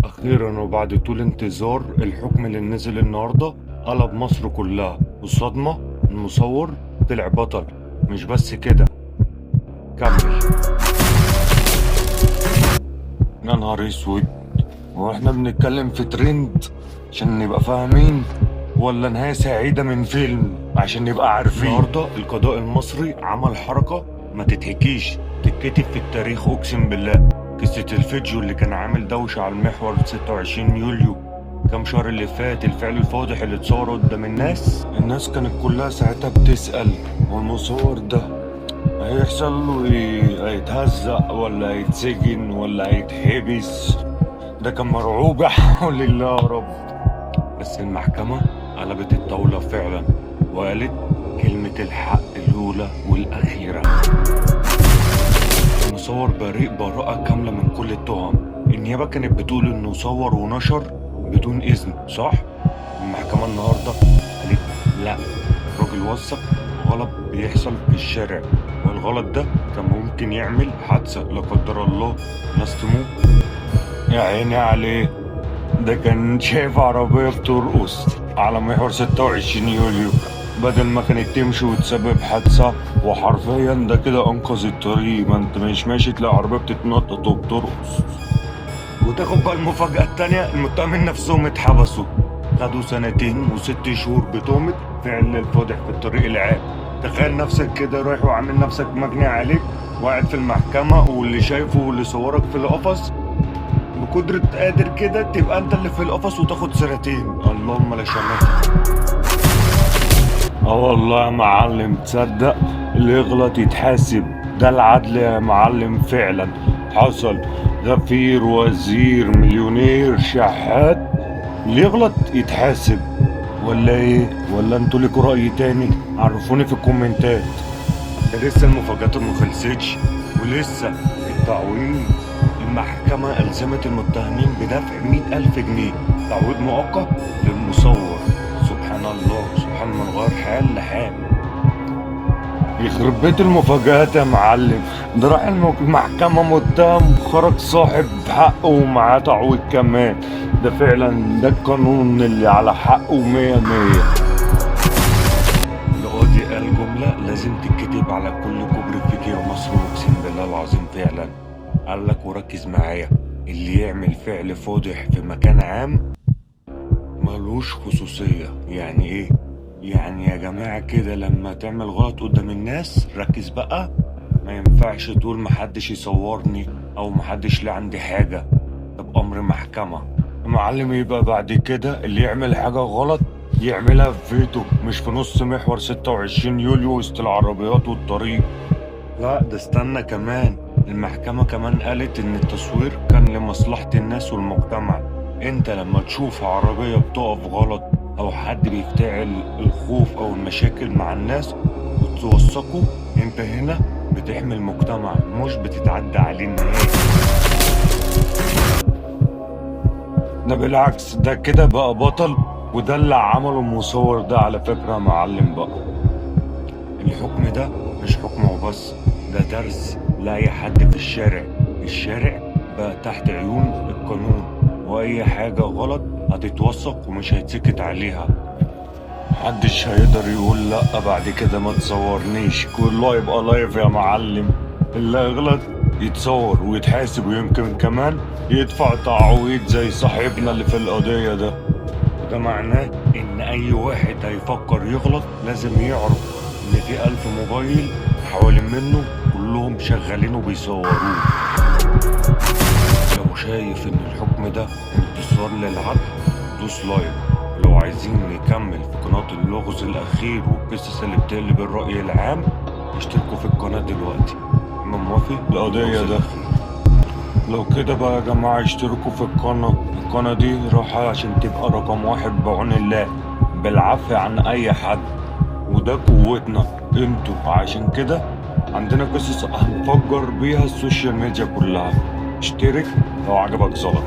أخيرا وبعد طول انتظار الحكم اللي نزل النهاردة قلب مصر كلها، والصدمة المصور طلع بطل. مش بس كده، كمل. يا نهار اسود، واحنا بنتكلم في ترند عشان نبقى فاهمين ولا نهاية سعيدة من فيلم عشان نبقى عارفين؟ النهاردة القضاء المصري عمل حركة ما تتحكيش، تتكتب في التاريخ اقسم بالله. قصة الفيديو اللي كان عامل دوشة على المحور 26 يوليو كام شهر اللي فات، الفعل الفاضح اللي اتصور قدام الناس، الناس كانت كلها ساعتها بتسأل هو المصور ده هيحصل له ايه؟ هيتهزق ولا هيتسجن ولا هيتحبس؟ ده كان مرعوب يا حول الله يا رب. بس المحكمة قلبت الطاولة فعلا وقالت كلمة الحق الأولى والأخيرة. المصور بريء براءة كاملة من كل التهم. النيابة كانت بتقول إنه صور ونشر بدون إذن، صح؟ المحكمة النهاردة قالت لا، الراجل وثق غلط بيحصل في الشارع، والغلط ده كان ممكن يعمل حادثة لا قدر الله، ناس تموت. يا عيني عليه، ده كان شايف عربية بترقص على محور 26 يوليو بدل ما كانت تمشي وتسبب حادثة، وحرفيا ده كده انقذ الطريق. ما انت مش ماشي تلاقي عربية بتتنطط وبترقص. وتاخد بقى المفاجأة التانية، المتهمين نفسهم اتحبسوا، خدوا 2 و6 شهور بتهمة فعل الفاضح في الطريق العام. تخيل نفسك كده رايح وعامل نفسك مجني عليك وقاعد في المحكمة، واللي شايفه واللي صورك في القفص بقدرة قادر كده تبقى انت اللي في القفص وتاخد 2 سنين. اللهم لا شماتة. اه والله يا معلم، تصدق اللي يغلط يتحاسب، ده العدل يا معلم فعلا حصل. غفير، وزير، مليونير، شحات، اللي يغلط يتحاسب. ولا ايه؟ ولا انتوا ليكوا رأي تاني؟ عرفوني في الكومنتات. ده لسه المفاجآت ما خلصتش، ولسه التعويض. المحكمة ألزمت المتهمين بدفع 100,000 جنيه تعويض مؤقت للمصور. سبحان الله، سبحان من غير حال لحال. يخرب بيت المفاجآت يا معلم، ده راح المحكمة متهم خرج صاحب حقه ومعاه تعويض كمان. ده فعلا ده القانون اللي على حقه مية مية. القاضي قال جملة لازم تتكتب على كل كوبري فيك يا مصر، اقسم بالله العظيم فعلا. قال لك وركز معايا، اللي يعمل فعل فاضح في مكان عام ملوش خصوصية. يعني ايه؟ يعني يا جماعة كده لما تعمل غلط قدام الناس ركز بقى، ما ينفعش تقول محدش يصورني او محدش ليه عندي حاجة، ده بأمر محكمة معلم. يبقى بعد كده اللي يعمل حاجة غلط يعملها في بيته، مش في نص محور 26 يوليو وسط العربيات والطريق. لا ده استنى كمان، المحكمة كمان قالت ان التصوير كان لمصلحة الناس والمجتمع. انت لما تشوف عربية بتقف غلط او حد بيفتعل الخوف او المشاكل مع الناس وتوثقه، انت هنا بتحمي المجتمع مش بتتعدى عليه نهائي. ده بالعكس، ده كده بقى بطل، وده اللي عمله المصور ده على فكرة يا معلم. بقى الحكم ده مش حكم وبس، ده درس لأي حد في الشارع. الشارع بقى تحت عيون القانون، وأي حاجة غلط هتتوثق ومش هيتسكت عليها. محدش هيقدر يقول لأ بعد كده ما تصورنيش، كله يبقى live يا معلم. اللي يغلط يتصور ويتحاسب، ويمكن كمان يدفع تعويض زي صاحبنا اللي في القضية ده. وده معناه إن أي واحد هيفكر يغلط لازم يعرف إن في 1000 موبايل حوالين منه كلهم شغالين وبيصوروه. لو شايف إن الحكم ده انتصار للعدل دوس like. ولو عايزين نكمل في قناة اللغز الأخير والقصص اللي بتقلب الرأي العام اشتركوا في القناة دلوقتي. أما موافق القضية ده؟ لو كده بقى يا جماعة اشتركوا في القناة، القناة دي راحة عشان تبقى رقم 1 بعون الله، بالعافية عن أي حد، وده قوتنا انتوا. عشان كده عندنا قصص هنفجر بيها ال social media كلها. اشترك لو عجبك زلط.